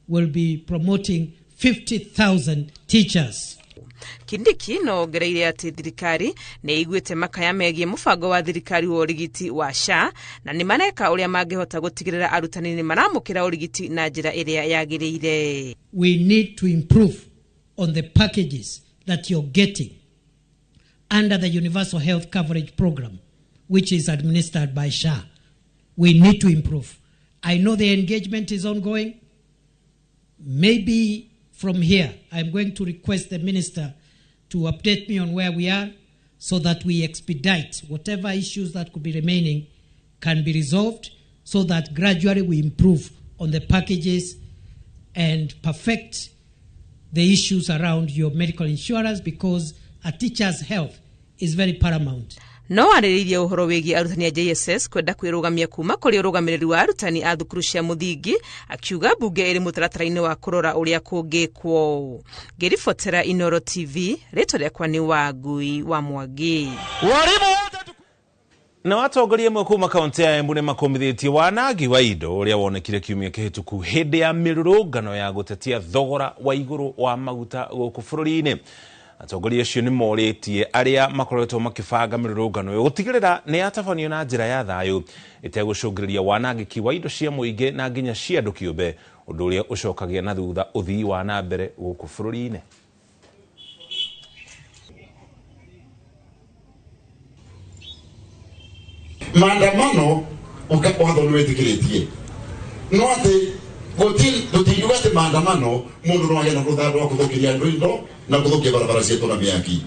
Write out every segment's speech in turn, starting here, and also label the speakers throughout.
Speaker 1: will be promoting 50,000 teachers.
Speaker 2: Kindiki no ongereire atĩ thirikari nĩ ĩiguĩte makaya megiĩ mũbango wa thirikari wa ũrigiti wa SHA na nĩ mareka ũrĩa mangĩhota gũtigĩrĩra arutani nĩ maramũkĩra ũrigiti na njĩra ĩrĩa yagĩrĩire.
Speaker 1: We need to improve on the packages that you're getting under the Universal Health Coverage Program, which is administered by SHA. We need to improve. I know the engagement is ongoing. Maybe from here, I'm going to request the minister to update me on where we are so that we expedite whatever issues that could be remaining can be resolved so that gradually we improve on the packages and perfect the issues around your medical insurance, because a teacher's health is very paramount.
Speaker 2: No arĩrĩirie ũhoro wĩgiĩ arutani a JSS kwenda kwĩrũgamia kuma kũrĩ ũrũgamĩrĩri wa arutani a thukuru cia mũthingi, akiuga mbunge ĩrĩ mũtaratara-inĩ wa kũrora ũrĩa kũngĩkwo. Ngĩribotera Inoro TV, rĩtwa rĩakwa nĩ Wangui wa Mwangi.
Speaker 3: Na atongoria amwe kuma kaunti ya Embu nĩ makomithĩtie wanangi wa indo ũrĩa wonekire kiumia kĩhĩtũku hĩndĩ ya mĩrũrũngano ya gũtetia thogora wa igũrũ wa maguta gũkũ bũrũri-inĩ. Atongoria acio nĩ morĩtie arĩa makoretwo makĩbanga mĩrũrũngano ĩyo gũtigĩrĩra nĩ yatabanio na njĩra ya thayũ ĩtegũcũngĩrĩria wanangĩki wa indo cia mũingĩ na nginya cia andũ kĩũmbe, ũndũ ũrĩa ũcokagia na thutha ũthii wa na mbere gũkũ bũrũri-inĩ.
Speaker 4: Maandamano watho nĩ wĩtĩkĩrĩtie, no atĩ tũtingiuga atĩ maandamano mũndũ no agĩe na rũtha rwa kũthũkĩria andũ indo na kũthũkia barabara ciitũ na mĩaki.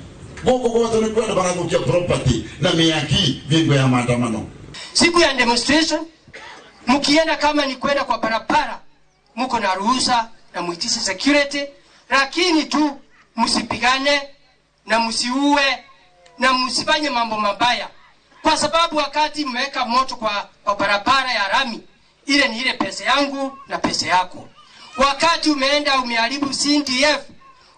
Speaker 4: Gũkũ gwatũ nĩ kwenda barathũkia property na mĩaki hingo ya maandamano.
Speaker 5: Siku ya demonstration mkienda kama ni kwenda kwa barabara, mko na ruhusa na muitishe security, lakini tu msipigane na msiue na msifanye mambo mabaya, kwa sababu wakati mmeweka moto kwa barabara ya rami, ile ni ile pesa yangu na pesa yako. Wakati umeenda umeharibu CDF,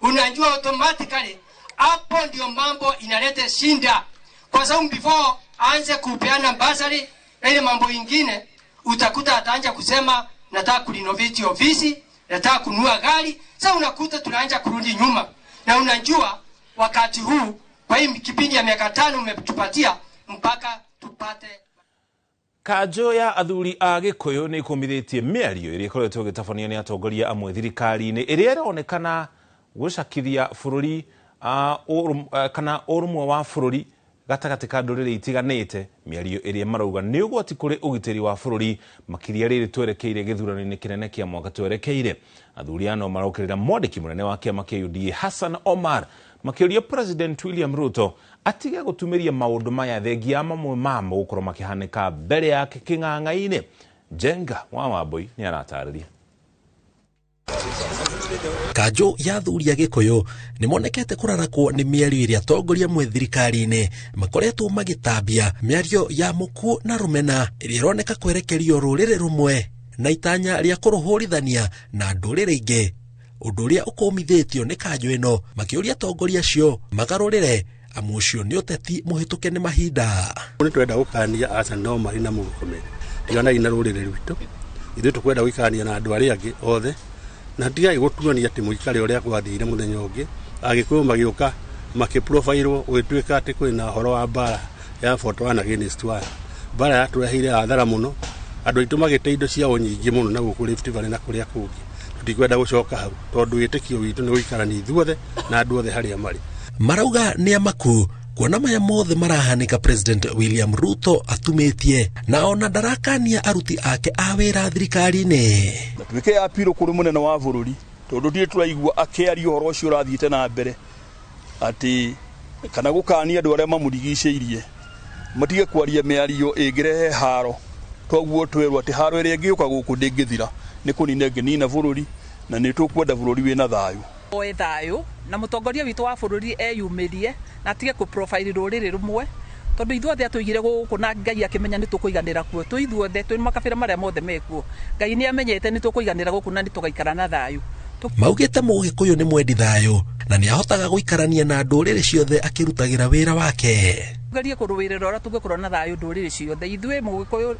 Speaker 5: unajua automatically hapo ndio mambo inaleta shinda, kwa sababu before aanze kupeana basari na ile mambo ingine, utakuta ataanza kusema nataka kurenovate ofisi, nataka kununua gari. Sasa unakuta tunaanza kurudi nyuma, na unajua wakati huu kwa hii kipindi ya miaka 5 umetupatia mpaka tupate.
Speaker 3: Kanjũ ya athuri a Gĩkũyũ nĩ ĩkũmithĩtie mĩario ĩrĩa ĩkoretwo ĩgĩtabanio nĩ atongoria amwe thirikari-inĩ ĩrĩa ĩronekana gũcakithia bũrũri, kana ũrũmwe wa bũrũri gatagatĩ ka ndũrĩrĩ itiganĩte, mĩario ĩrĩa marauga nĩ ũgwati kũrĩ ũgitĩri wa bũrũri makĩria rĩrĩ twerekeire gĩthurano-inĩ kĩnene kĩa mwaka twerekeire. Athuri aya no marokĩrĩra mwandĩki mũnene wa kĩama kĩa UDA Hassan Omar makĩũria President William Ruto atige gũtumĩria maũndũ maya thengia mamwe mamo gũkorwo makĩhanĩka mbere yake kĩng'ang'a-inĩ. Njenga wa Wambui nĩ aratarĩria.
Speaker 6: Kanjũ ya athuri a Gĩkũyũ nĩ monekete kũrarakwo nĩ mĩario ĩrĩa atongoria amwe thirikari-inĩ makoretwo magĩtambia, mĩario ya mũkuũ na rũmena ĩrĩa ĩroneka kwerekerio rũrĩrĩ rũmwe na itanya rĩa kũrũhũrithania na ndũrĩrĩ ingĩ, ũndũ ũrĩa ũkũmithĩtio nĩ kanjũ ĩno makĩũria atongoria acio magarũrĩre amu ũcio nĩ ũteti mũhĩtũke nĩ mahinda.
Speaker 7: Nĩ twenda gũkania Hassan Omar na Murkomen, tiganai na rũrĩrĩ rwitũ, ithuĩ tũkwenda gũikarania na andũ arĩa angĩ othe, na tigai gũtuania atĩ mũikare ũrĩa gwathire mũthenya ũngĩ. Agĩkũyũ magĩũka makĩprofairwo gũgĩtuĩka atĩ kwĩna ũhoro wa mbara ya 41 against 1. Mbara yatũreheire hathara mũno, andũ aitũ magĩte indo ciao nyingĩ mũno na gũkũ Rift Valley na kũrĩa kũngĩ. Tũtikwenda gũcoka hau tondũ wĩtĩkio witũ nĩ gũikarania ithuothe na andũ othe harĩa marĩ.
Speaker 6: Marauga nĩ amaku kuona maya mothe marahanĩka President William Ruto atumĩtie na ona ndarakania aruti ake a wĩra thirikari-inĩ.
Speaker 8: Na tuĩke apiro kũrĩ mũnene wa bũrũri tondũ ndirĩ tũraigua akĩaria ũhoro ũcio ũrathiĩte na mbere atĩ kana gũkania andũ arĩa mamũrigicĩirie matige kwaria mĩario ĩngĩrehe haro, toguo twerwo atĩ haro ĩrĩa ĩngĩũka gũkũ ndĩngĩthira, nĩ kũnina ĩngĩnina bũrũri na nĩ tũkwenda bũrũri wĩna thayũ.
Speaker 9: Oe thayũ na mũtongoria witũ wa bũrũri eyumĩrie na atige kũ profile rũrĩrĩ rũmwe, tondũ ithuothe atũigire gũkũ na Ngai akĩmenya nĩ tũkũiganĩra kuo, twĩ ithuothe twĩ makabĩra marĩa mothe mekuo, Ngai nĩ amenyete nĩ tũkũiganĩra gũkũ na nĩ tũgaikara na thayũ.
Speaker 6: Maugĩte Mũgĩkũyũ nĩ mwendi thayũ na nĩ ahotaga gũikarania na ndũrĩrĩ ciothe akĩrutagĩra wĩra wake.
Speaker 9: Tũgerie kũrũĩrĩra ũrĩa tũngĩkorwo na thayũ ndũrĩrĩ ciothe, ithuĩ Mũgĩkũyũ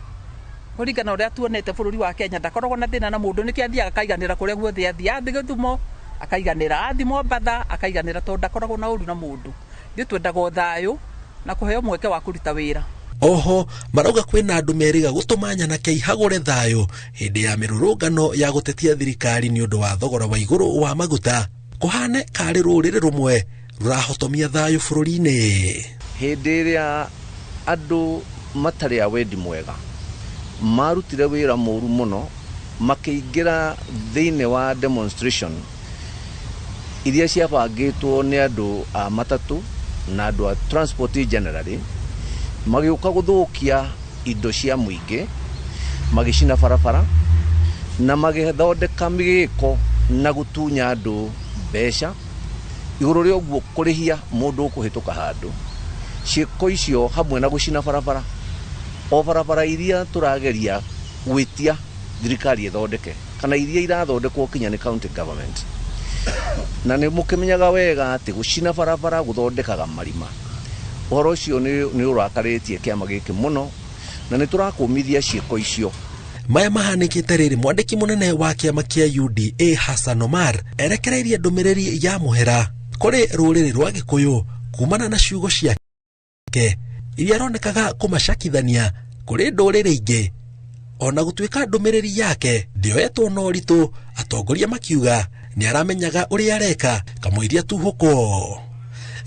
Speaker 9: Kũringana ũrĩa tuonete bũrũri wa Kenya ndakoragwo na thĩna na mũndũ, nĩkĩo athiaga akaiganĩra kũrĩa guothe athiĩ, athiĩ Gĩthumo akaiganĩra, athiĩ Mombatha akaiganĩra, tondũ ndakoragwo na ũru na mũndũ. Ithuĩ twendaga o thayũ na kũheo mweke wa kũruta wĩra.
Speaker 6: Oho marauga kwĩna andũ merĩga gũtũma nyanake ihagũre thayũ hĩndĩ ya mĩrũrũngano ya gũtetia thirikari nĩ ũndũ wa thogora wa igũrũ wa maguta, kũhane karĩ rũrĩrĩ rũmwe rũrahotomia thayũ bũrũri-inĩ.
Speaker 10: Hĩndĩ ĩrĩa andũ matarĩ a wendi mwega marutire wĩra mũru mũno, makĩingĩra thĩinĩ wa demonstration iria ciabangĩtwo nĩ andũ a matatũ na andũ a transport generally, magĩũka gũthũkia indo cia mũingĩ, magĩcina barabara na magĩthondeka mĩgĩko na gũtunya andũ mbeca igũrũ rĩa ũguo kũrĩhia mũndũ ũkũhĩtũka handũ. Ciĩko icio hamwe na gũcina barabara, o barabara iria tũrageria gwĩtia thirikari ĩthondeke kana iria irathondekwo kinya nĩ county government, na nĩ mũkĩmenyaga wega atĩ gũcina barabara gũthondekaga marima. Ũhoro ũcio nĩ ũrakarĩtie kĩama gĩkĩ mũno na nĩ tũrakũmithia ciĩko icio.
Speaker 6: Maya mahanĩkĩte rĩrĩ mwandĩki mũnene wa kĩama kĩa UDA Hassan Omar erekereirie ndũmĩrĩri ya mũhera kũrĩ rũrĩrĩ rwa Gĩkũyũ kumana na ciugo ciake iria aronekaga kũmacakithania kũrĩ ndũrĩrĩ ingĩ. Ona gũtuĩka ndũmĩrĩri yake ndĩoetwo na ũritũ, atongoria makiuga nĩ aramenyaga ũrĩa areka kamũiria tuhũkwo.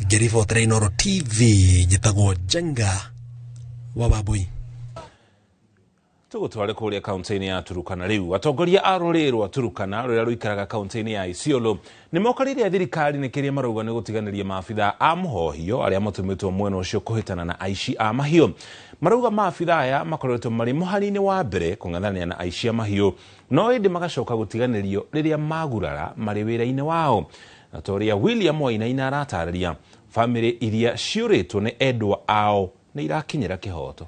Speaker 6: Ngĩribotera Inooro TV, njĩtagwo Njenga wa Wambui.
Speaker 3: Tũgũtware kũrĩa kaunti-inĩ ya Turukana rĩu. Atongoria a rũrĩrĩ rwa Turukana rũrĩa rũikaraga kaunti-inĩ ya Isiolo nĩ mokarĩire thirikari nĩ kĩrĩa marauga nĩ gũtiganĩria maabithaa a mũhohio arĩa matũmĩtwo mwena ũcio kũhĩtana na aici a mahiũ. Marauga maabithaa aya makoretwo marĩ mũhari-inĩ wa mbere kũng'ethanĩra na aici a mahiũ, no ĩndĩ magacoka gũtiganĩrio rĩrĩa magurara marĩ wĩra-inĩ wao. Na ta ũrĩa William Wainaina aratarĩria, bamĩrĩ iria ciũrĩtwo nĩ endwa ao nĩ irakinyĩra kĩhoto.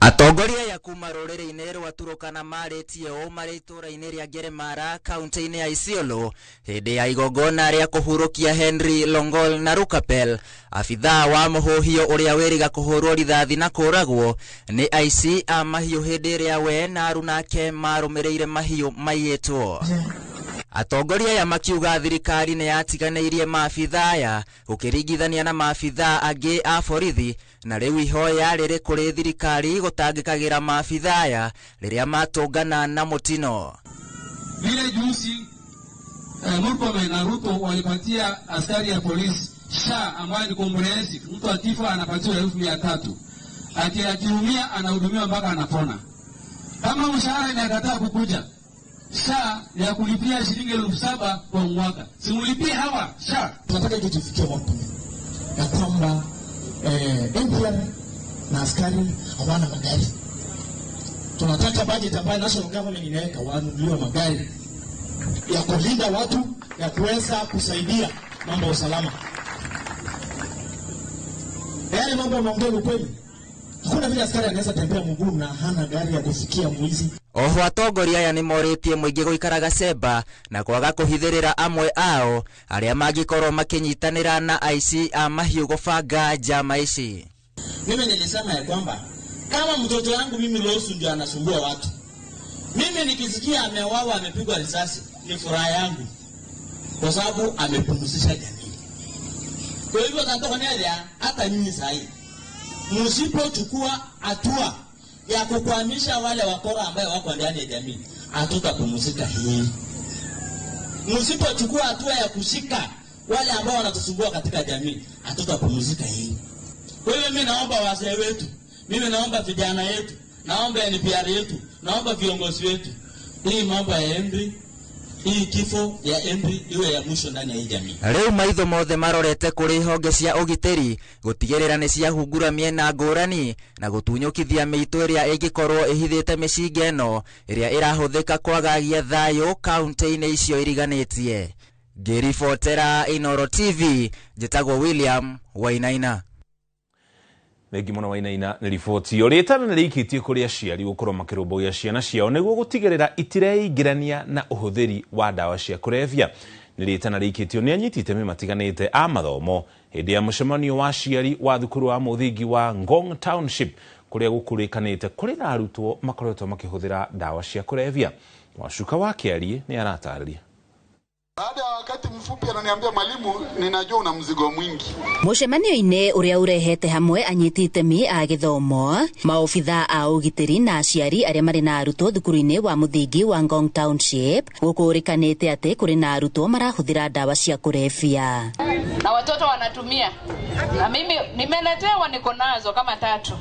Speaker 11: Atongoria aya kuma rũrĩrĩ-inĩ rwa Turukana marĩtie ũũ marĩ itũũra-inĩ rĩa Ngeremara kaunti-inĩ ya Isiolo hĩndĩ ya igongona rĩa kũhurũkia Henry Longol na Rukapel, abithaa wa mũhũhio ũrĩa wĩrĩga kũhũrwo rithathi na kũragwo nĩ aici a mahiũ hĩndĩ ĩrĩa we na arunake marũmĩrĩire mahiũ maiyĩtwo. Atongoria aya makiuga thirikari nĩ yatiganĩirie maabithaa aya gũkĩringithania na maabithaa angĩ a borithi, na rĩu ihoya rĩrĩ kũrĩ thirikari gũtangĩkagĩra maabithaa aya rĩrĩa matũngana na mũtino.
Speaker 12: Vile juzi Murkomen na Ruto walipatia askari ya polisi SHA ambayo ni comprehensive, mtu akifa anapatiwa 300,000, akiumia anahudumiwa mpaka anapona. Kama mshahara inakataa kukuja, SHA ya kulipia shilingi 7,000 kwa mwaka, simulipie hawa SHA.
Speaker 13: Tunataka kitu kifikie wapi ya kwamba NPR na askari hawana magari. Tunataka budget ambayo national government inaweka wanunuliwe magari ya kulinda watu, ya kuweza kusaidia mambo ya usalama. Yale mambo yameongea ukweli. Hakuna vile askari anaweza tembea mguu na hana gari ya kufikia mwizi.
Speaker 11: Oho atongoria aya nĩ morĩtie mũingĩ gũikaraga cemba na kwaga kũhithĩrĩra amwe ao arĩa mangĩkorwo makĩnyitanĩra na aici a mahiũ gũbanga njama ici.
Speaker 14: Mimi nilisema ya kwamba kama mtoto wangu mimi Losu ndio anasumbua watu, mimi nikisikia amewawa amepigwa risasi ni furaha yangu, kwa sababu amepumzisha jamii. Kwa hivyo nataka hata nyinyi sahi msipochukua hatua ya kukwamisha wale wakora ambayo wako ndani ya jamii, hatutapumzika hii. Msipochukua hatua ya kushika wale ambao wanatusumbua katika jamii, hatutapumzika hii. Kwa hiyo mimi naomba wazee wetu, mimi naomba vijana yetu, naomba NPR yetu, naomba viongozi wetu, hii mambo ya Henry, hii kifo ya Henry iwe ya mwisho ndani ya hii jamii.
Speaker 11: Rĩu maitho mothe marorete kũrĩ honge cia ũgitĩri gũtigĩrĩra nĩ ciahungura mĩena ngũrani na gũtunyũkithia mĩitũ ĩrĩa ĩngĩkorwo ĩhithĩte mĩcinga ĩno ĩrĩa ĩrahũthĩka kwagagia thayũ kaunti-inĩ icio iriganĩtie. Ngĩribotera Inooro TV, njĩtagwo William Wainaina.
Speaker 3: Thengi mũno Wainaina nĩ riboti ĩyo. Rĩtana nĩ rĩikĩtie kũrĩ aciari gũkorwo makĩrũmbũiya ciana ciao nĩguo gũtigĩrĩra itireingĩrania na ũhũthĩri wa ndawa cia kũrebia. Nĩ rĩtana rĩikĩtio nĩ anyiti itemi matiganĩte a mathomo hĩndĩ ya mũcemanio wa aciari wa thukuru wa mũthingi wa Ngong Township Kuria gukurikanite kuri na arutwo makoretwo makihuthira ndawa cia kurebia. Wacuka wa Kiarie ni aratariria.
Speaker 15: Baada ya wakati mfupi ananiambia, mwalimu, ninajua una mzigo mwingi.
Speaker 16: Mũcemanio-inĩ ũrĩa ũrehete hamwe anyiti itemi a gĩthomo, maobitha a ũgitĩri na aciari arĩa marĩ na arutwo thukuru-inĩ wa mũthingi wa Ngong Township, gũkũrĩkanĩte atĩ kũrĩ na arutwo marahũthĩra ndawa cia kũrebia.
Speaker 17: Na watoto wanatumia. Na mimi nimeletewa, niko nazo kama 3.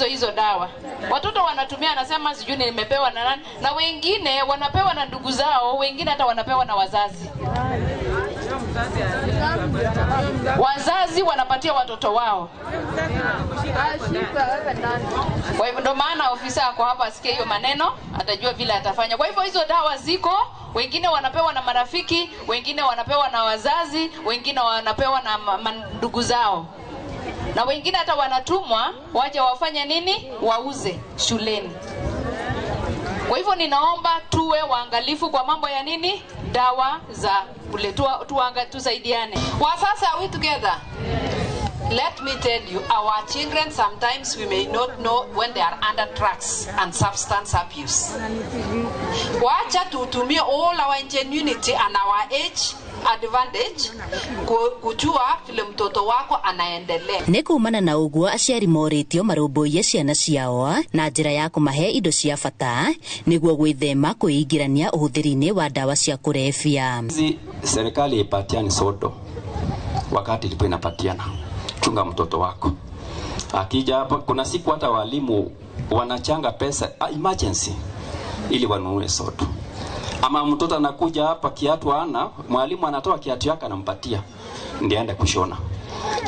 Speaker 17: Hizo dawa. Watoto wanatumia, anasema sijui nimepewa na nani, na wengine wanapewa na ndugu zao, wengine hata wanapewa na wazazi. Wazazi wanapatia watoto wao. Kwa hivyo ndo maana ofisa ako hapa asikie hiyo maneno, atajua vile atafanya. Kwa hivyo hizo dawa ziko, wengine wanapewa na marafiki, wengine wanapewa na wazazi, wengine wanapewa na ndugu zao. Na wengine hata wanatumwa waje wafanye nini? Wauze shuleni. Kwa hivyo ninaomba tuwe waangalifu kwa mambo ya nini? Dawa za kule, tusaidiane.
Speaker 18: Wasasa, are we together? Let me tell you, our children sometimes we may not know when they are under drugs and substance abuse. Wacha tutumie all our ingenuity and our age advantage kujua vile mtoto wako anaendelea.
Speaker 16: Nĩ kumana na ũguo aciari morĩtio marũmbũiye ciana ciao na njĩra ya kũmahe indo cia bata nĩguo gwĩthema kwĩingĩrania ũhũthĩri-inĩ wa ndawa cia kũrebia.
Speaker 19: Hizi serikali ipatiani sodo wakati ilikuwa inapatiana, chunga mtoto wako akija hapa. Kuna siku hata walimu wanachanga pesa emergency ili wanunue sodo. Ama mtoto anakuja hapa kiatu hana, mwalimu anatoa kiatu yake anampatia ndiye aende kushona.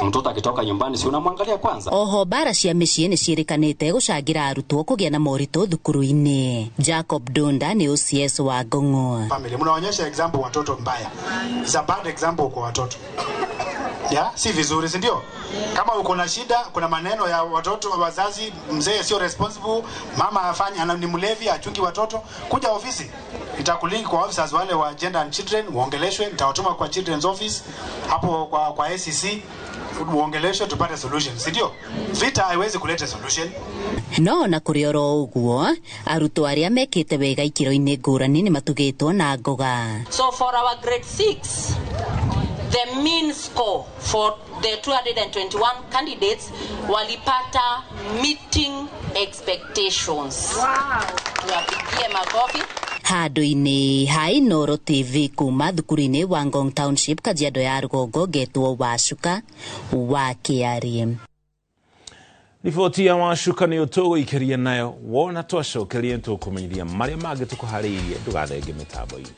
Speaker 19: Mtoto akitoka nyumbani si unamwangalia kwanza.
Speaker 16: Oho bara cia mĩciĩ nĩ ciĩrĩkanĩte gũcangĩra arutwo kũgĩa na moritũ thukuru-inĩ. Jacob Donda ni OCS wa Ngong'o.
Speaker 20: Family, mnaonyesha example watoto mbaya. It's a bad example kwa watoto. Ya, si vizuri, si ndio? Kama uko na shida, kuna maneno ya watoto, wazazi, mzee sio responsible, mama afanye, ni mlevi, achungi watoto, kuja ofisi. Nitakulink kwa officers wale wa gender and children, uongeleshwe, nitawatuma kwa children's office hapo kwa ACC, uongeleshwe tupate solution, si ndio? Vita haiwezi kuleta solution.
Speaker 16: No na kuri oro uguo, arutwo aria mekite wega ikiro-inĩ ngũrani nĩ matugĩtwo na ngoga.
Speaker 21: So for our grade 6, the mean score for the 221 candidates walipata meeting expectations. Wow. Tuwapigie makofi.
Speaker 16: Handũ-inĩ ha Inooro TV kuma thukuru-inĩ wa Ngong Township, Kajiado ya Rũgongo, ngetwo Wacuka wa Kĩarie.
Speaker 3: Riboti ya Wacuka nĩ tũgũikĩria nayo wona twacokerie tũkũmenyithia marĩa mangĩ tũkũharĩirie. Ndũgathenge mĩtambo-inĩ.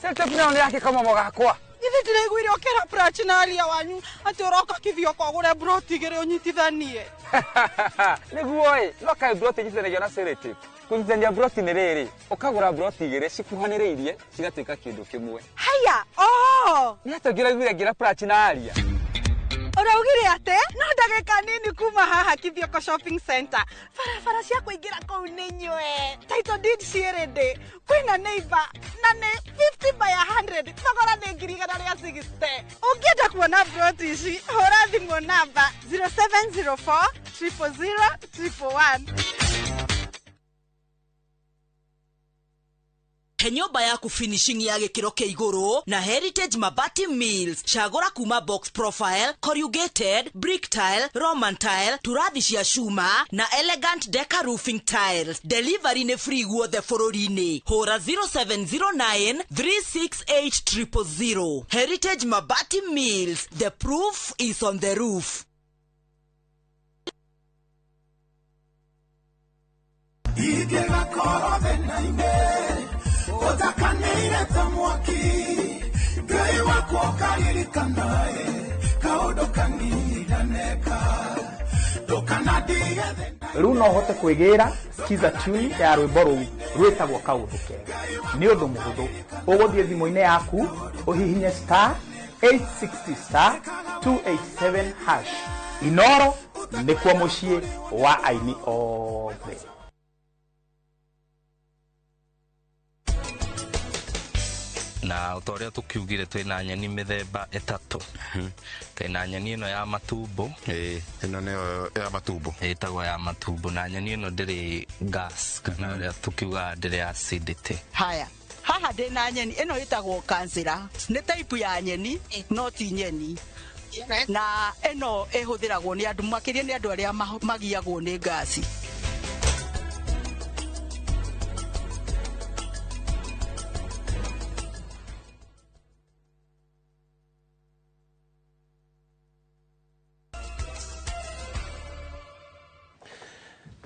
Speaker 22: Selotep ĩno nĩ yake kamamo gakwa.
Speaker 23: Ithe ndĩraiguire ũkĩra Prachi na aria wanyu atĩ ũroka Kithioko ũgũre broti igĩrĩ ũnyitithanie.
Speaker 22: Nĩguo ĩ, no kaĩ broti inyitithanagio na selotep. Kũnyitithania broti nĩ rĩrĩ, ũkagũra broti igĩrĩ cikuhanĩrĩirie cigatuĩka kĩndũ kĩmwe.
Speaker 23: Haya, oho.
Speaker 22: Nĩ atĩa ũngĩraiguire ngĩra Prachi na aria?
Speaker 23: Ũraugire atĩ no ndagĩka nini kuma haha Kithioko Shopping Center, barabara cia kũingĩra kũu nĩ nyue, title deed ciĩ ready, kwĩna neighbor na nĩ 50 by 100, thogora nĩ 160,000. Ũngĩenda kuona broti ici, hũra thimũ namba 0704 000 111.
Speaker 24: He nyũmba yaku finishing ya gĩkĩro kĩa igũrũ na Heritage Mabati Mills. Cagũra kuma box profile, corrugated, brick tile, Roman tile, turathi cia cuma na elegant deca roofing tiles. Delivery nĩ free guothe bũrũri-inĩ. Hũra 0709 368 000. Heritage Mabati Mills. The proof is on the roof.
Speaker 25: Rĩu no hote kwĩgĩra skiza tune ya rwĩmbo rũu rwĩtagwo kaũndũ kega. Nĩ ũndũ mũhũthũ, ũgũthiĩ thimũ-inĩ yaku ũhihinye star 860 star 287 hash. Inooro Nĩkuo mũciĩ wa aini othe.
Speaker 1: Na ta ũrĩa tũkiugire twĩna nyeni mĩthemba ĩtatũ. Twĩna nyeni ĩno ya matumbo.
Speaker 2: Ĩno nĩyo ya matumbo.
Speaker 1: Ĩtagwo ya matumbo, na nyeni ĩno ndĩrĩ gas kana ũrĩa tũkiugaga ndĩrĩ acidity.
Speaker 4: Haya, haha ndĩna nyeni ĩno ĩtagwo kansĩra. Nĩ type ya nyeni no ti nyeni, na ĩno ĩhũthĩragwo nĩ andũ makĩria nĩ andũ arĩa magiagwo nĩ ngasi.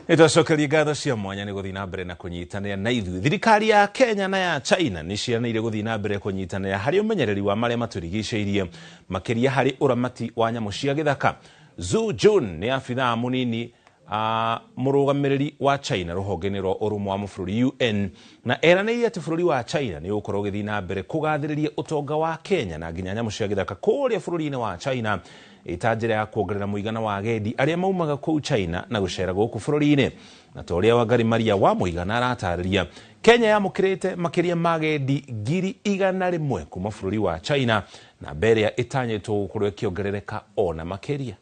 Speaker 3: Nĩtwacokeria ngatho cia mwanya nĩ gũthiĩ na mbere na kũnyitanĩra na ithuĩ. Thirikari ya Kenya na ya China nĩ ciranĩire gũthiĩ na mbere kũnyitanĩra harĩ ũmenyereri wa marĩa matũrigicĩirie, makĩria harĩ ũramati wa nyamũ cia gĩthaka. Zhu Jun nĩ abithaa mũnini mũrũgamĩrĩri wa China rũhonge-inĩ rwa ũrũmwe wa mabũrũri UN, na eranĩire atĩ bũrũri wa China nĩ ũgũkorwo ũgĩthiĩ na mbere kũgathĩrĩria ũtonga wa Kenya na nginya nyamũ cia gĩthaka kũrĩa bũrũri-inĩ wa China, ĩta njĩra ya kuongerera mũigana wa agendi arĩa maumaga kũu China na gũcera gũkũ bũrũri-inĩ. Na ta ũrĩa Wangari Maria wa mũigana aratarĩria, Kenya yamũkĩrĩte makĩria ma agendi 100,000 kuma bũrũri wa China, na mbere ĩrĩa ĩtanyĩtwo gũkorwo ĩkĩongerereka ona makĩria.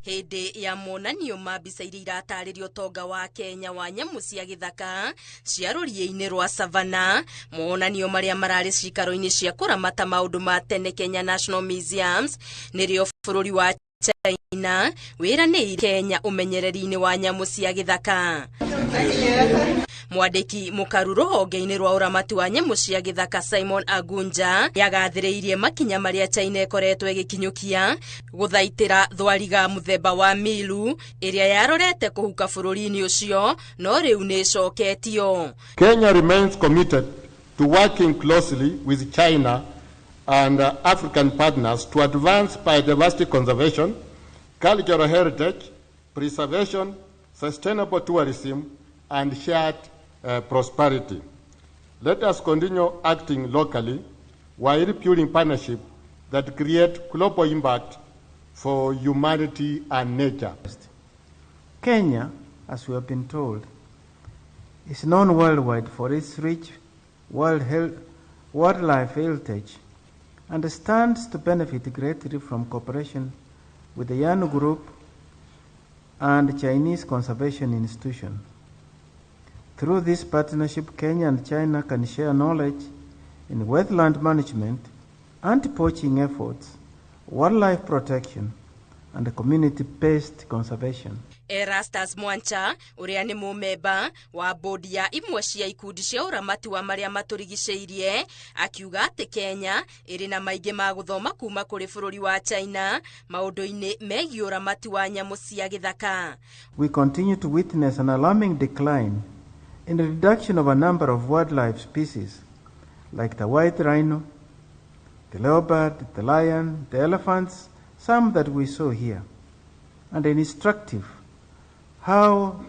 Speaker 24: Hĩndĩ ya monanio ma mbica iria iratarĩria ũtonga wa Kenya wa nyamũ cia gĩthaka cia rũriĩ-inĩ rwa Savannah, monanio marĩa mararĩ cikaro-inĩ cia kũramata maũndũ ma tene Kenya National Museums, nĩrĩo bũrũri wa China wĩranĩire Kenya ũmenyereri-inĩ wa nyamũ cia gĩthaka. Mwandĩki mũkaru rũhonge-inĩ rwa ũramati wa nyamũ cia gĩthaka Simon Agunja yagathĩrĩirie makinya marĩa China ĩkoretwo ĩgĩkinyũkia gũthaitĩra thwariga mũthemba wa Milu ĩrĩa yarorete kũhuka bũrũri-inĩ ũcio, no rĩu nĩ ĩcoketio.
Speaker 5: Kenya remains committed to working closely with China and African partners to advance biodiversity conservation, cultural heritage preservation, sustainable tourism, and shared prosperity. Let us continue acting locally while building partnerships that create global impact for humanity and nature.
Speaker 7: Kenya, as we have been told, is known worldwide for its rich wildlife heritage and stands to benefit greatly from cooperation with the Yanu Group and Chinese Conservation Institution. Through this partnership, Kenya and China can share knowledge in wetland management, anti-poaching efforts, wildlife protection, and community-based conservation.
Speaker 24: Erastus Mwancha ũrĩa nĩ mũmemba wa bodi ya imwe cia ikundi cia ũramati wa marĩa matũrigicĩirie akiuga atĩ Kenya ĩrĩ na maingĩ ma gũthoma kuma kũrĩ bũrũri wa China maũndũ-inĩ megiĩ ũramati wa nyamũ cia gĩthaka.
Speaker 7: We continue to witness an alarming decline in the reduction of a number of wildlife species like the white rhino, the leopard, the lion, the elephants, some that we saw here, and instructive how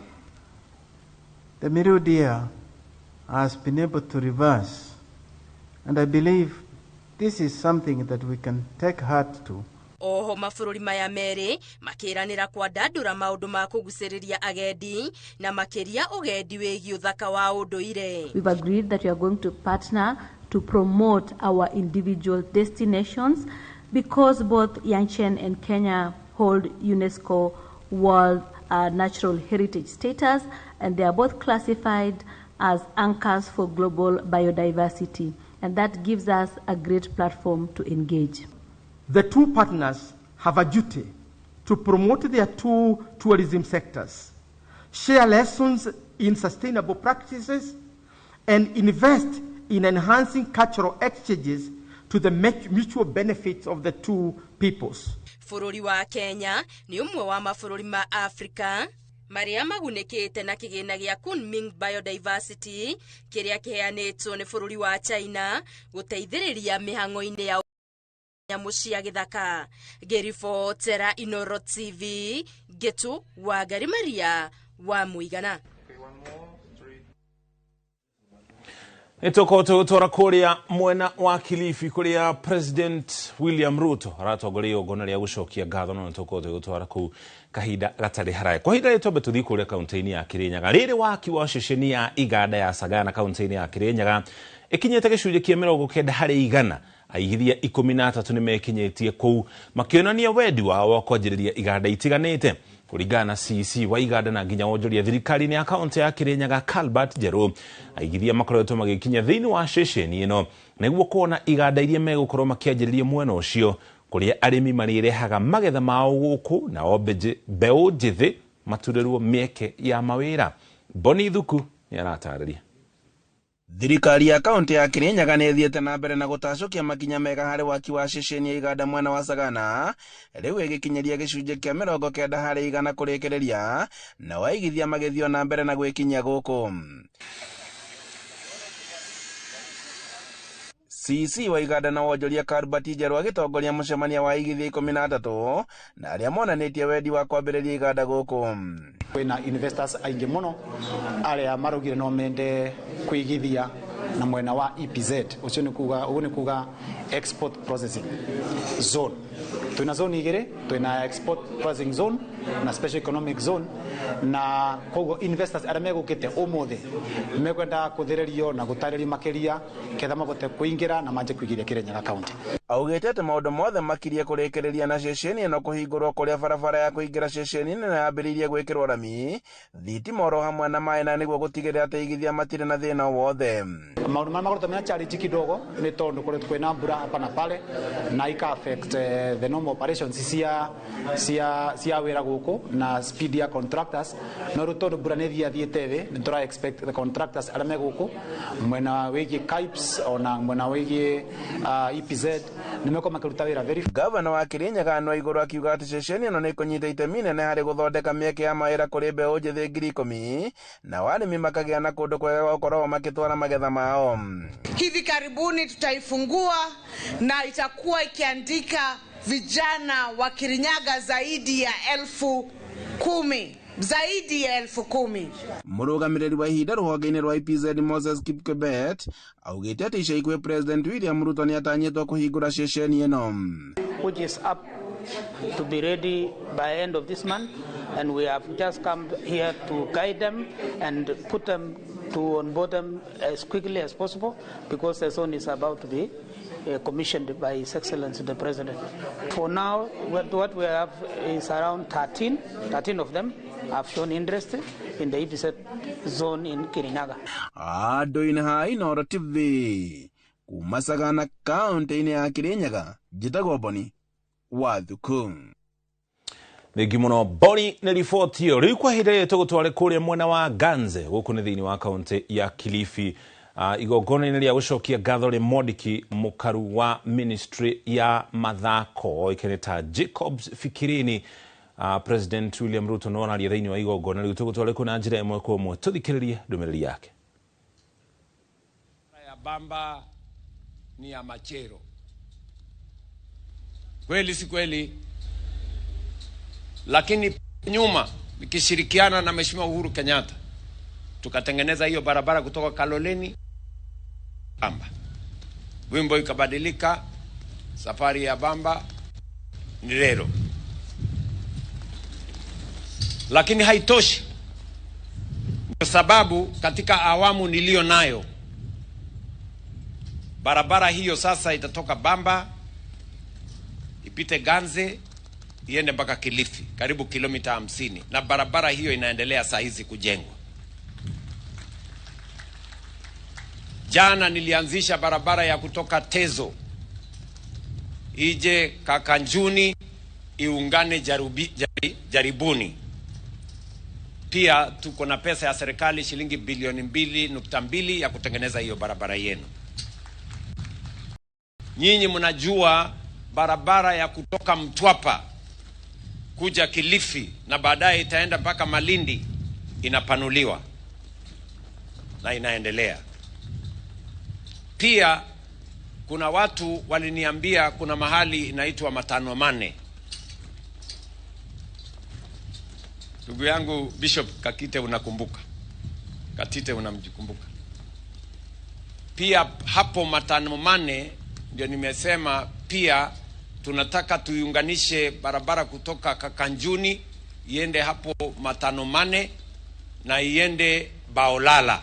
Speaker 7: the Meru deer has been able to reverse. And I believe this is something that we can take heart to.
Speaker 24: Oho mabũrũri maya merĩ makĩranĩra kwandandũra maũndũ ma kũgucĩrĩria agendi na makĩria ũgendi wĩgiĩ ũthaka wa ũndũire.
Speaker 26: We've agreed that we are going to partner to promote our individual destinations because both Yanchen and Kenya hold UNESCO World Natural Heritage status, and they are both classified as anchors for global biodiversity, and that gives us a great platform to engage.
Speaker 27: The two partners have a duty to promote their two tourism sectors, share lessons in sustainable practices, and invest in enhancing cultural exchanges to the mutual benefits of the two peoples.
Speaker 24: Bũrũri wa Kenya nĩ ũmwe wa mabũrũri ma Afrika marĩa magunĩkĩte na kĩgĩna gĩa Kunming Biodiversity kĩrĩa kĩheanĩtwo nĩ bũrũri wa China gũteithĩrĩria mĩhang'o-inĩ ya nyamũ cia gĩthaka. Ngĩribotera Inoro TV, Ngĩtũ Wangari Maria wa Mũigana.
Speaker 3: Nĩtũgũtwara kũrĩa mwena wa Kilifi kũrĩa President William Ruto aratongoria igongona rĩa gũcokia ngatho, no nĩtũgũkorwo tũgĩgũtwara kũu kahinda gatarĩ haraya. Kwa ihinda rĩrĩ twambe tũthiĩ kũrĩa kaunti-inĩ ya Kirinyaga. Rĩrĩ waki wa ceceni ya iganda ya Sagana kaunti-inĩ ya Kirinyaga ĩkinyĩte gĩcunjĩ kĩa 90%. Aigithia 13 nĩmekinyĩtie kũu makĩonania wendi wao wa kwanjĩrĩria iganda itiganĩte. Kũringana na CC wa iganda na nginya wonjoria thirikari-inĩ ya kaunti ya Kirinyaga Calbert Njerũ, aigithia makoretwo magĩkinya thĩinĩ wa ceceni ĩno nĩguo kuona iganda iria megũkorwo makĩanjĩrĩria mwena ũcio, kũrĩa arĩmi marĩrehaga magetha mao gũkũ nao mbeũ njĩthĩ maturĩrwo mĩeke ya mawĩra. Boni Thuku nĩ aratarĩria.
Speaker 6: Thirikari ya kaunti ya Kirinyaga nĩ ĩthiĩte na mbere na gũtacũkia makinya mega harĩ waki wa ceceni ya iganda mwena wa Sagana, rĩu ĩgĩkinyĩria gĩcunjĩ kĩa 90% kũrĩkĩrĩria, na waigithia magĩthiĩ na mbere na gwĩkinyia gũkũ. CC wa iganda na wonjoria Calbert Njerũ agĩtongoria mũcemanio wa aigithia 13 na arĩa monanĩtie wendi wa kwambĩrĩria iganda gũkũ.
Speaker 20: Kwĩna investors aingĩ mũno arĩa maraugire no mende kwĩigithia na mwena wa EPZ, ũcio nĩ kuga, ũguo nĩ kuga export processing zone. Twĩna zone igĩrĩ, twĩna export processing zone na special economic zone, na koguo investors arĩa megũkĩte ũmũthĩ mekwenda kũthĩrĩrio na gũtarĩrio makĩria ketha mabote kũingĩra na manjie kũigithia Kirinyaga county.
Speaker 6: Augĩte atĩ maũndũ mothe makirie kũrĩkĩrĩria na ceceni ĩno kũhingũrwo kũrĩa barabara ya kũingĩra ceceni ĩno yambĩrĩirie gwĩkĩrwo rami, thitima oro hamwe na maĩ, na nĩguo gũtigĩrĩra atĩ aigithia matirĩ na thĩna o wothe.
Speaker 20: Maũndũ marĩa makoretwo mena challenge kidogo nĩ tondũ koretwo kwĩna mbura hapa na pale na ika affect the normal operations cia cia cia wĩra gũkũ na speed ya contractors, no rĩu tondũ mbura nĩ thiathiĩte thĩ nĩ tũra expect the contractors arĩa me gũkũ mwena wĩgiĩ KIPES ona mwena wĩgiĩ EPZ nĩ mekorwo makĩruta wĩra very.
Speaker 6: Gavana wa Kirinyaga Anne Waigũrũ akiuga atĩ ceceni ĩno nĩ ĩkũnyita itemi inene harĩ gũthondeka mĩeke ya mawĩra kũrĩ mbeũ njĩthĩ 10,000 na arĩmi makagĩa na kũndũ kwega gwa gũkoragwo makĩtwara magetha mao.
Speaker 8: Hivi karibuni tutaifungua na itakuwa ikiandika vijana wa Kirinyaga zaidi ya 10,000. Zaidi ya 10,000.
Speaker 6: Mũrũgamĩrĩri wa ihinda rũhonge-inĩ rwa EPZ Moses Kipkebet augĩte atĩ ica ikuhĩ President William Ruto nĩ atanyĩtwo kũhingũra ceceni ĩno,
Speaker 9: which is up to be ready by end of this month, and we have just come here to guide them and put them to onboard them as quickly as possible, because the zone is about to be commissioned by His Excellency the President. For now, what we have is around 13 of them have shown interest in the EPZ zone in Kirinyaga.
Speaker 6: Andũ-inĩ ha Inooro TV kuma Sagana kaunti-inĩ ya Kirinyaga, njĩtagwo Boni wa Thuku.
Speaker 3: Thengi mũno Boni nĩ riboti ĩyo. Rĩu kwa ihinda rĩrĩ tũgũtware kũrĩa mwena wa Ganze gũkũ nĩ thĩinĩ wa kaunti ya Kilifi, igongona-inĩ rĩa gũcokia ngatho rĩ mwandĩki mũkaru wa ministry ya mathako oĩkaine ta Jacobs Fikirini. President William Ruto no araria thĩinĩ wa igongona rĩu. Tũgũtware kũ na njĩra ĩmwe kwa ĩmwe tũthikĩrĩrie ndũmĩrĩri yake.
Speaker 10: Ya Bamba ni ya Machero, kweli si kweli? Lakini nyuma nikishirikiana na Mheshimiwa Uhuru Kenyatta tukatengeneza hiyo barabara kutoka Kaloleni Bamba, wimbo ikabadilika, safari ya Bamba ni rero. Lakini haitoshi, kwa sababu katika awamu nilio nayo barabara hiyo sasa itatoka Bamba ipite Ganze iende mpaka Kilifi, karibu kilomita 50, na barabara hiyo inaendelea saa hizi kujengwa. Jana nilianzisha barabara ya kutoka Tezo ije Kakanjuni iungane Jaribuni. Pia tuko na pesa ya serikali shilingi bilioni 2.2 ya kutengeneza hiyo barabara yenu. Nyinyi mnajua barabara ya kutoka Mtwapa kuja Kilifi na baadaye itaenda mpaka Malindi inapanuliwa na inaendelea. Pia kuna watu waliniambia kuna mahali inaitwa Matano Mane. Ndugu yangu Bishop Kakite unakumbuka? Katite unamjikumbuka? Pia hapo Matano Mane ndio nimesema pia tunataka tuiunganishe barabara kutoka Kakanjuni iende hapo Matano Mane na iende Baolala.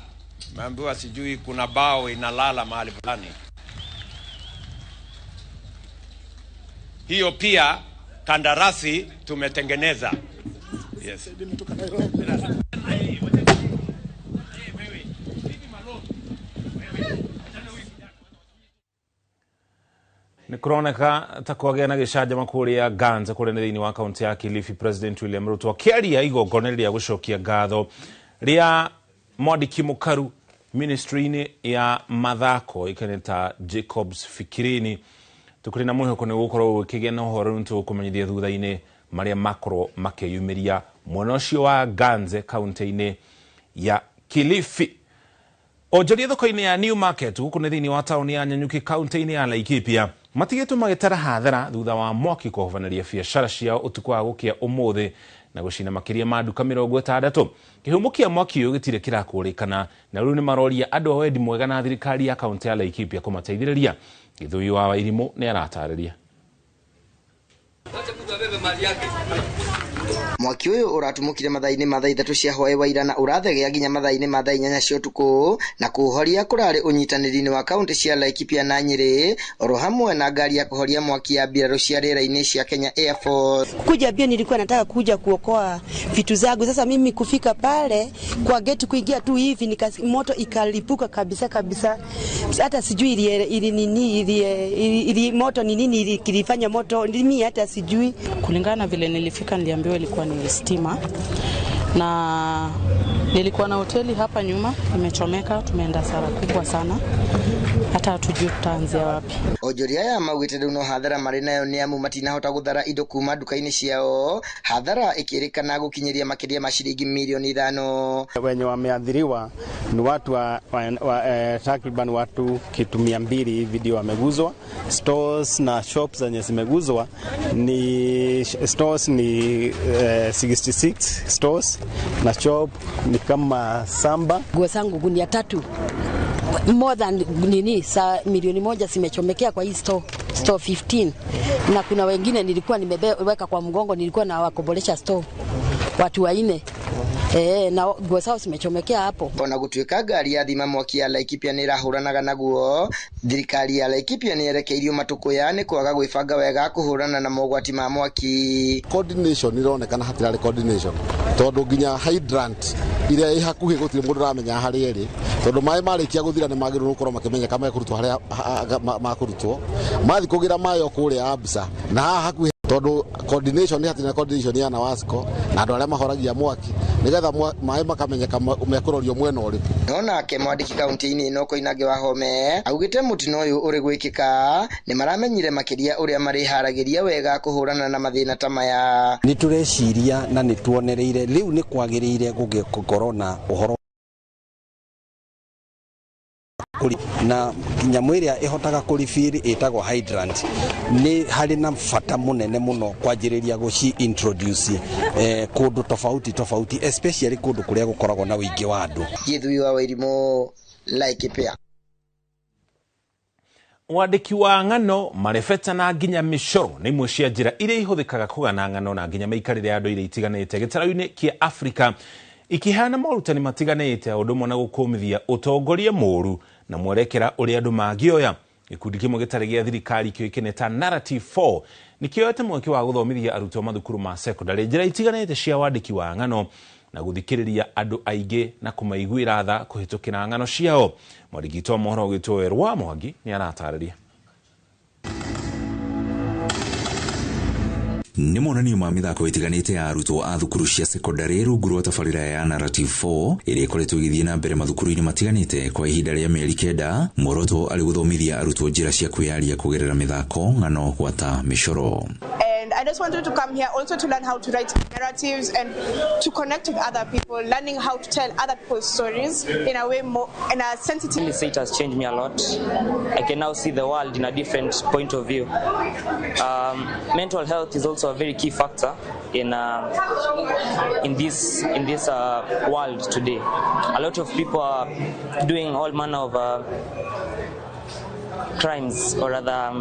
Speaker 10: Nimeambiwa sijui kuna bao inalala mahali fulani. Hiyo pia kandarasi tumetengeneza. Yes.
Speaker 3: Nĩ kũroneka ta kwagĩa na gĩcanjama kũrĩa Ganze kũrĩa nĩ thĩinĩ wa kaunti ya Kilifi. President William Ruto akĩaria igongona rĩa gũcokia ngatho rĩa mwandĩki mũkaru ministry-inĩ ya mathako ĩkaine ta Jacobs Fikirini. Tũkĩrĩ na mwĩhoko nĩ gũkorwo gũkĩgĩa na ũhoro nĩ tũgũkũmenyithia thutha-inĩ marĩa makorwo makĩyumĩria mwena ũcio wa Ganze kaunti-inĩ ya Kilifi. Onjoria thoko-inĩ ya New Market gũkũ nĩ thĩinĩ wa taũni ya Nanyuki kaunti-inĩ ya Laikipia matigĩtwo magĩtara hathara thutha wa mwaki kũhobanĩria biacara ciao ũtukũ wa gũkĩa ũmũthĩ na gũcina makĩria ma nduka 60. Kĩhumo kĩa mwaki ũyũ gĩtirĩ kĩrakũrĩkana na rĩu nĩ maroria andũ a wendi mwega na thirikari ya kaunti ya Laikipia kũmateithĩrĩria. Gĩthũi wa Wairimũ nĩ aratarĩria.
Speaker 11: Mwaki ũyũ ũratumũkire mathaa-inĩ ma thaa 3 cia hwaĩ wa ira na ũrathegea nginya mathaa-inĩ ma thaa 8 cia ũtukũ, na kũũhoria kũrarĩ ũnyitanĩri-inĩ wa kaunti cia Laikipia na Nyĩrĩ oro hamwe na ngari ya kũhoria mwaki ya mbirarũ cia rĩera-inĩ cia Kenya Air Force.
Speaker 12: Kuja pia nilikuwa nataka kuja kuokoa vitu zangu. Sasa mimi kufika pale kwa gate kuingia tu hivi moto ikalipuka kabisa kabisa. Hata sijui ili nini ili moto ni nini ili kilifanya moto mimi hata sijui.
Speaker 13: Kulingana vile nilifika niliambiwa ilikuwa ni stima, na nilikuwa na hoteli hapa nyuma imechomeka. Tumeenda hasara kubwa sana, hata hatujui tutaanzia wapi.
Speaker 11: Onjoria aya maugĩte rĩu no hathara marĩ nayo nĩ amu matinahota gũthara indo kuma nduka-inĩ ciao, hathara ĩkĩrĩkana gũkinyĩria makĩria ma shilingi milioni 5.
Speaker 14: Wenye wameathiriwa ni watu takriban watu kitu 200 hivi ndio wameguzwa. Stores na shops zenye zimeguzwa ni stores ni 66 stores na shop ni kama 7.
Speaker 15: Nguo zangu gunia 3 more than nini sa milioni 1 zimechomekea kwa hii store 15, na kuna wengine nilikuwa nimeweka kwa mgongo, nilikuwa na wakombolesha store watu 4. Na nguo zao zimechomekea hapo.
Speaker 11: Ona gũtuĩka ngari ya thima mwaki ya Laikipia nĩ ĩrahũranaga naguo, thirikari ya Laikipia nĩ yerekeirio matukũ nĩ kwaga gwĩbanga wega kũhũrana na mogwati ma mwaki.
Speaker 5: Coordination ironekana hatirarĩ coordination tondũ nginya hydrant iria ĩ hakuhĩ gũtirĩ mũndũ ũramenya harĩa ĩrĩ, tondũ maĩ marĩkia gũthira nĩ magĩrĩirwo gũkorwo makĩmenyeka mekũrutwo harĩa makũrutwo, mathiĩ kũgĩra maĩ o kũrĩa Absa na haha hakuhĩ, tondũ coordination nĩ hatirĩ na coordination ya NAWASCO na andũ arĩa mahoragia mwaki nigetha maĩ makamenyeka mekũrorio mwena ũrĩkũ.
Speaker 11: No nake mwandĩki kaunti-inĩ ĩno Koinange wa Home augĩte mũtino ũyũ ũrĩ gwĩkĩka nĩ maramenyire makĩria ũrĩa marĩharagĩria wega kũhũrana na mathĩna ta maya.
Speaker 17: Nĩ tũreciria na nĩ tuonereire rĩu nĩ kwagĩrĩire gũgĩkorwo na ũhoro na nyamũ ĩrĩa ĩhotaga kũribiri ĩtagwo hydrant. Nĩ harĩ na bata mũnene mũno kwanjĩrĩria gũci introduce kũndũ tofauti tofauti, especially kũndũ kũrĩa gũkoragwo na ũingĩ wa andũ.
Speaker 11: Gĩthui wa Wairimũ, Laikipia.
Speaker 3: Wandĩki wa ng'ano, marebeta na nginya mĩcoro nĩ imwe cia njĩra iria ihũthĩkaga kũgana ng'ano na nginya mĩikarĩre ya andũ iria itiganĩte gĩtarũ-inĩ kĩa Afrika, ikĩheana morutani matiganĩte ũndũ ũmwe na gũkũmithia ũtongoria mũũru na mwerekera ũrĩa andũ mangĩoya. Gĩkundi kĩmwe gĩtarĩ gĩa thirikari kĩũĩkaine ta Narrative 4 nĩ kĩoete mweke wa gũthomithia arutwo mathukuru ma sekondarĩ njĩra itiganĩte cia wandĩki wa ng'ano na gũthikĩrĩria andũ aingĩ na kũmaiguĩra tha kũhĩtũkĩra ng'ano ciao. Mwandĩki witũ wa mohoro ũgĩtwo Werũ Mwangi nĩ aratarĩria.
Speaker 18: Nĩ monanio ma mĩthako ĩtiganĩte ya arutwo a thukuru cia sekondarĩ rungu rwa tabarĩra ya Narrative 4 ĩrĩa ĩkoretwo ĩgĩthiĩ na mbere mathukuru-inĩ matiganĩte kwa ihinda rĩa mĩeri 9. Muoroto arĩ gũthomithia arutwo njĩra cia kwĩyaria kũgerera mĩthako, ng'ano, gwata mĩcoro.
Speaker 28: And
Speaker 2: I just wanted to come here also to learn how to write narratives and to connect with other people, learning how to tell other people's stories in a way more, in a sensitive.
Speaker 16: I really say it has changed me a lot. I can now see the world in a different point of view. Mental health is also a very key factor in this world today. A lot of people are doing all manner of crimes or other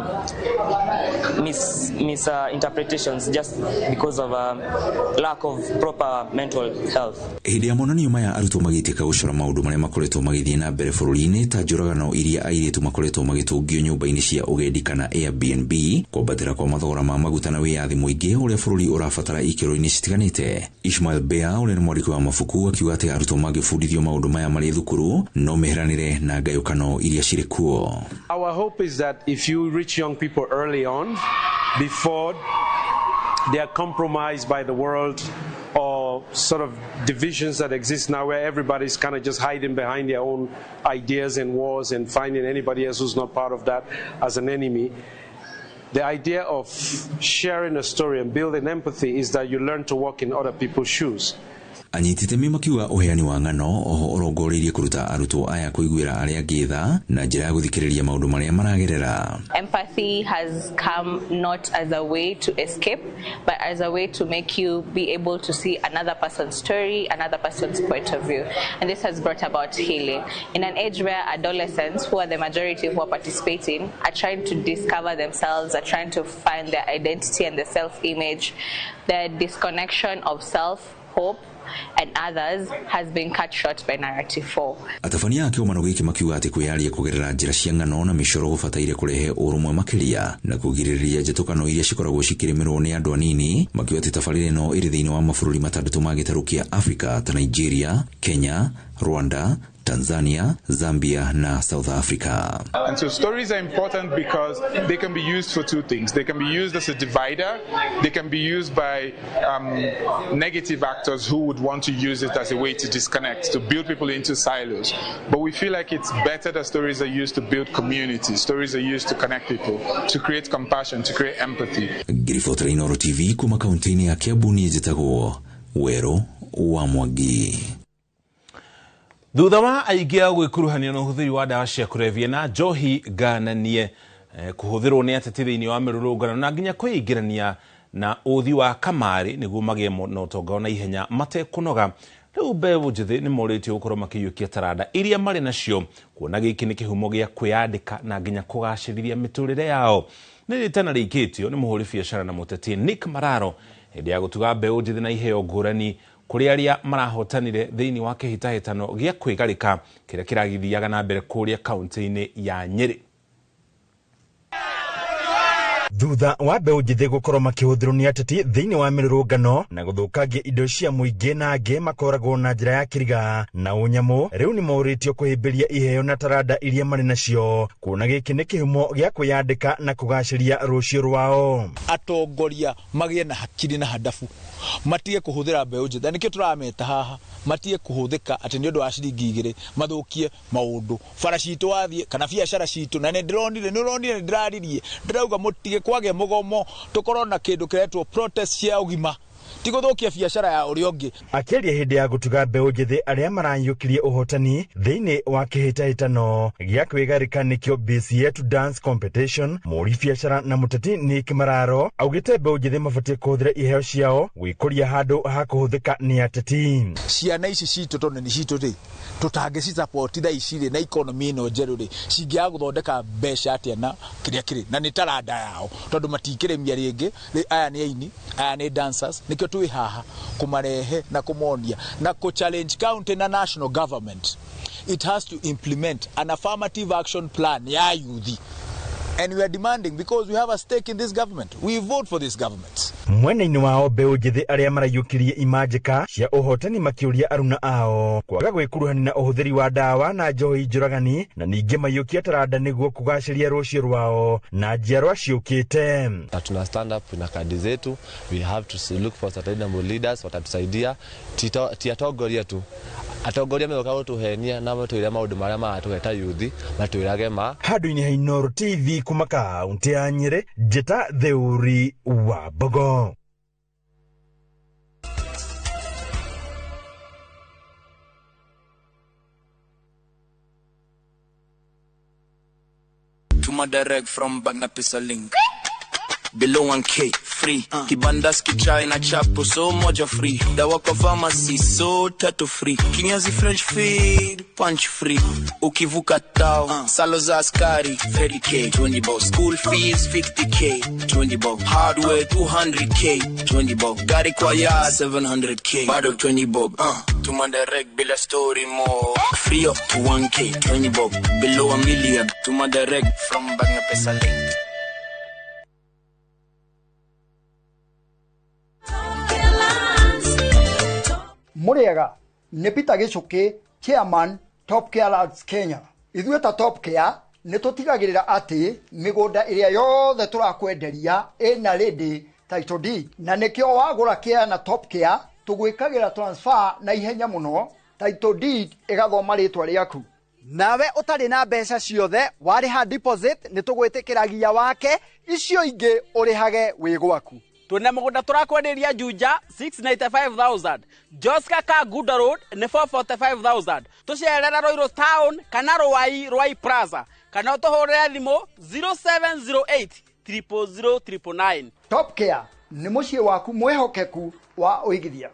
Speaker 16: misinterpretations just because of a lack of proper mental health.
Speaker 18: Hĩndĩ ya monanio maya arutwo magĩtĩka gũcora maũndũ marĩa makoretwo magĩthiĩ na mbere bũrũri-inĩ ta njũragano iria airĩtu makoretwo magĩtũngio nyũmba-inĩ cia ũgendi kana Airbnb, kwambatĩra kwa mathogora ma maguta na wĩyathi mũingĩ ũrĩa bũrũri ũrabatara ikĩro-inĩ citiganĩte. Ishmael Bea ũrĩa nĩ mwandĩki wa mabuku akiuga atĩ arutwo mangĩbundithio maũndũ maya marĩ thukuru no meheranĩre na ngayũkano iria cirĩ kuo.
Speaker 19: Our hope is that if you reach young people early on, before they are compromised by the world or sort of divisions that exist now where everybody's kind of just hiding behind their own ideas and wars and finding anybody else who's not part of that as an enemy. The idea of sharing a story and building empathy is that you learn to walk in other people's shoes.
Speaker 18: Anyiti itemi makiuga uheani wa ng'ano oho ũrongoreirie kũruta arutwo aya kũiguĩra arĩa angĩ tha na njĩra ya gũthikĩrĩria maũndũ marĩa maragerera.
Speaker 21: Empathy has come not as a way to escape, but as a way to make you be able to see another person's story, another person's point of view. And this has brought about healing. In an age where adolescents, who are the majority who are participating, are trying to discover themselves, are trying to find their identity and their self-image, the disconnection of self, hope, and others has been cut short by Narrative 4.
Speaker 18: Atabania a kĩgomano gĩkĩ makiuga atĩ kwĩyaria kũgerera njĩra cia ng'ano na mĩcoro gũbataire kũrehe ũrũmwe makĩria na kũgirĩrĩria njĩtũkano iria cikoragwo cikĩrĩmĩrwo nĩ andũ anini, makiuga atĩ tabarĩra ĩno ĩrĩ thĩinĩ wa mabũrũri matandatũ ma gĩtarũ kĩa Afrika ta Nigeria, Kenya, Rwanda, Tanzania, Zambia na South Africa.
Speaker 22: And so stories are important because they can be used for two things. They can be used as a divider. They can be used by negative actors who would want to use it as a way to disconnect, to build people into silos. But we feel like it's better that stories are used to build communities. Stories are used to connect people, to create compassion, to create empathy.
Speaker 18: Ngiribotera Inooro TV kuma kaunti-inĩ ya Kiambu niĩ njĩtagwo Werũ wa Mwangi.
Speaker 3: Thutha wa aingĩ a gwĩkuruhania na ũhũthĩri wa ndawa cia kũrebia na njohi ngananie kũhũthĩrwo nĩ ateti thĩinĩ wa mĩrũrũngano na nginya kwĩingĩrania na ũthi wa kamarĩ nĩguo magĩe na ũtonga na ihenya matekũnoga, rĩu mbeũ njĩthĩ nĩ morĩtio gũkorwo makĩiyũkia taranda iria marĩ nacio kuona gĩkĩ nĩ kĩhumo gĩa kwĩyandĩka na nginya kũgacĩrithia mĩtũrĩre yao. Nĩ rĩtana rĩikĩtio nĩ mũhũri biacara na mũteti Nick Mararo hĩndĩ ya gũtuga mbeũ njĩthĩ na iheo ngũrani kũrĩ arĩa marahotanire thĩinĩ wa kĩhĩtahĩtano gĩa kwĩgarĩka kĩrĩa kĩragithiaga na mbere kũrĩa kaunti-inĩ ya Nyĩrĩ.
Speaker 23: Thutha wa mbeũ njĩthĩ gũkorwo makĩhũthĩrwo nĩ ateti thĩinĩ wa mĩrũrũngano na gũthũkangia indo cia mũingĩ na angĩ makoragwo na njĩra ya kĩriga na ũnyamũ, rĩu nĩ morĩtio kũhĩmbĩria iheo na taranda iria marĩ nacio kuona gĩkĩ nĩ kĩhumo gĩa kwĩyandĩka na kũgacĩria rũciũ rwao.
Speaker 25: Atongoria magĩe na hakiri na handabu, matige kũhũthĩra mbeũ njĩthĩ, nĩkĩo tũrameta haha, matige kũhũthĩka atĩ nĩ ũndũ wa ciringi igĩrĩ mathũkie maũndũ bara citũ wathiĩ kana biacara citũ. Na nĩ ndĩronire, nĩ ũronire, nĩ ndĩraririe, ndĩrauga mũtige kwagĩa mũgomo, tũkorwo na kĩndũ kĩretwo protest cia ũgima, ti gũthũkia biacara ya ũrĩa ũngĩ.
Speaker 23: Akĩaria hĩndĩ ya gũtuga mbeũ njĩthĩ arĩa maranyũkirie ũhotani thĩinĩ wa kĩhĩtahĩtano gĩa kwĩgarĩka nĩkĩo BCA Dance Competition, mũhũri biacara na mũteti Nick Mararo augĩte mbeũ njĩthĩ mabatiĩ kũhũthĩra iheo ciao gwĩkũria handũ ha kũhũthĩka nĩ ateti.
Speaker 25: Ciana ici citũ tondũ nĩ citũ rĩ, tũtangĩcisupport thaa ici rĩ na economy ĩno njerũ rĩ, cingĩaga gũthondeka mbeca atĩa na kĩrĩa kĩrĩ na nĩ taranda yao, tondũ matingĩrĩmia rĩngĩ. Aya nĩ aini, aya nĩ dancers, nĩkĩo twĩ haha kũmarehe na kũmonia na kũ challenge county na national government. It has to implement an affirmative action plan ya youth, and we are demanding because we have a stake in this government. We vote for this government.
Speaker 23: Mwena-inĩ wao mbeũ njĩthĩ arĩa marayũkirie imanjĩka cia ũhotani makĩũria aruna ao kwaga gwĩkuruhania na ũhũthĩri wa ndawa na njohi njũragani, na ningĩ maiyũkia taranda nĩguo kũgacĩria rũciũ rwao na njiarwa ciũkĩte.
Speaker 28: Na tuna stand up na kadi zetu, we have to look for sustainable leaders watatusaidia, ti atongoria tu, atongoria megoka gũtũhenia na matwĩre maũndũ marĩa maratũhe ta youth, matwĩrage ma.
Speaker 23: Handũ-inĩ ha Inooro TV Kuma kaunti ya Nyeri, njĩta Theuri wa Mbogo.
Speaker 1: Tuma direct from Bagna Pesa Link. Below 1K free. Kibandaski chai na chapo so moja free. Dawa kwa pharmacy so tatu free. Kinyazi French feed punch free. Ukivuka tao salo za askari 30K 20 bob. School fees 50K 20 bob. Hardware 200K 20 bob. Gari kwa ya 700K bado 20 bob. Tuma direct bila story more. Free up to 1K 20 bob. Below a million. Tuma direct from Bagna Pesa Link.
Speaker 4: Muriega nĩ Peter Gichuki, chairman Top Care Lands Kenya. Ithuĩ ta Top Care nĩ tũtigagĩrĩra atĩ mĩgũnda ĩrĩa yothe tũrakwenderia ĩna ready title deed, na nĩkĩo wagũra care na Top Care tũgwĩkagĩra transfer na ihenya mũno, title deed ĩgathoma rĩtwa rĩaku. Nawe ũtarĩ na mbeca ciothe warĩha deposit nĩ tũgwĩtĩkĩragia wake, icio ingĩ ũrĩhage wĩ gwaku.
Speaker 7: Twina mugunda turakwenderia Juja 695,000, Joska ka Guda Road ni 445,000, tucerera Ruiru Town kana Ruai Ruai Plaza kana utuhurire thimu 0708 000 999.
Speaker 4: Top Care ni muciĩ waku mwihokeku wa ũigithia.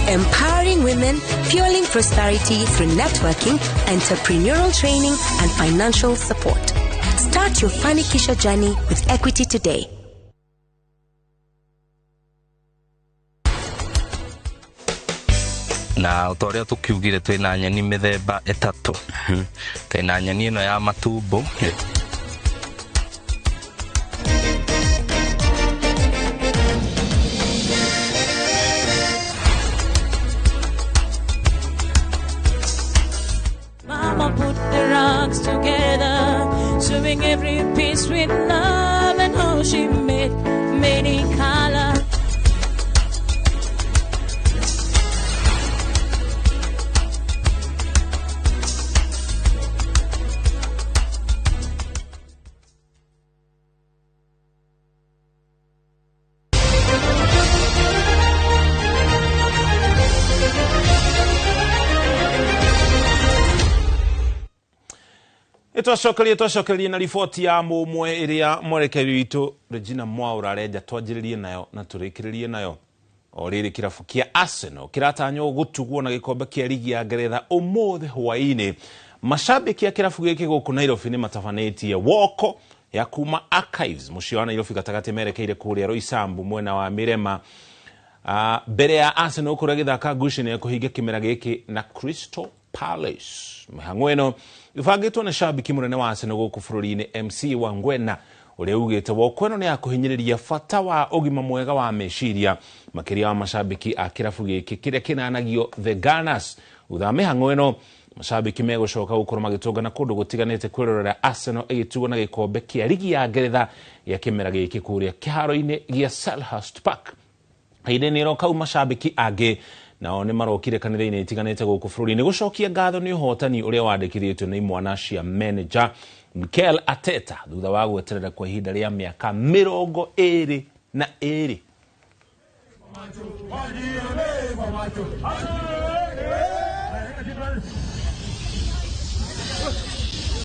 Speaker 8: Empowering women, fueling prosperity through networking, entrepreneurial training, and financial support. Start your Fanikisha journey with Equity today.
Speaker 20: Na ta ũrĩa tũkiugire twĩna nyeni mĩthemba ĩtatũ, twĩna nyeni ĩno ya matumbo.
Speaker 24: Mama put the rocks together, sewing every piece with love, and how she made many colors.
Speaker 3: Nĩtwacokerie twacokererie na riboti ya mũmwe ĩrĩa mwerekeri witũ Regina Mwaura arenja twanjĩrĩrie nayo na tũrĩkĩrĩrie nayo. O rĩrĩ, kĩrabu kĩa Arsenal kĩratanywo gũtugwo na gĩkombe kĩa rigi ya Ngeretha ũmũthĩ hwaĩ-inĩ. Macambĩki a kĩrabu gĩkĩ gũkũ Nairobi nĩ matabanĩtie woko ya kuma Archives mũciĩ wa Nairobi gatagatĩ merekeire kũrĩa Roysambu mwena wa Mirema, mbere ya Arsenal gũkorwo ĩgĩthaka ngucanio ya kũhinga kĩmera gĩkĩ na Crystal Palace. Mĩhang'o ĩno ĩbangĩtwo nĩ cambĩki mũnene wa Arsenal gũkũ bũrũri-inĩ MC Wangwena, ũrĩa ugĩte woko ĩno nĩ ya kũhinyĩrĩria bata wa ũgima mwega wa meciria makĩria wa macambĩki a kĩrabu gĩkĩ kĩrĩa kĩnanagio The Gunners. Thutha wa mĩhang'o ĩno, macambĩki megũcoka gũkorwo magĩtũngana kũndũ gũtiganĩte kwĩrorera Arsenal ĩgĩtugwo na gĩkombe kĩa rigi ya Ngeretha gĩa kĩmera gĩkĩ kũrĩa kĩharo-inĩ gĩa Selhurst Park. Kahinda-inĩ ĩro kau, macambĩki angĩ nao nĩ marokire kanitha-inĩ itiganĩte gũkũ bũrũri-inĩ gũcokia ngatho nĩ ũhotani ũrĩa wandĩkithĩtio nĩ imwana cia manager Mikel Arteta thutha wa gweterera kwa ihinda rĩa mĩaka 22.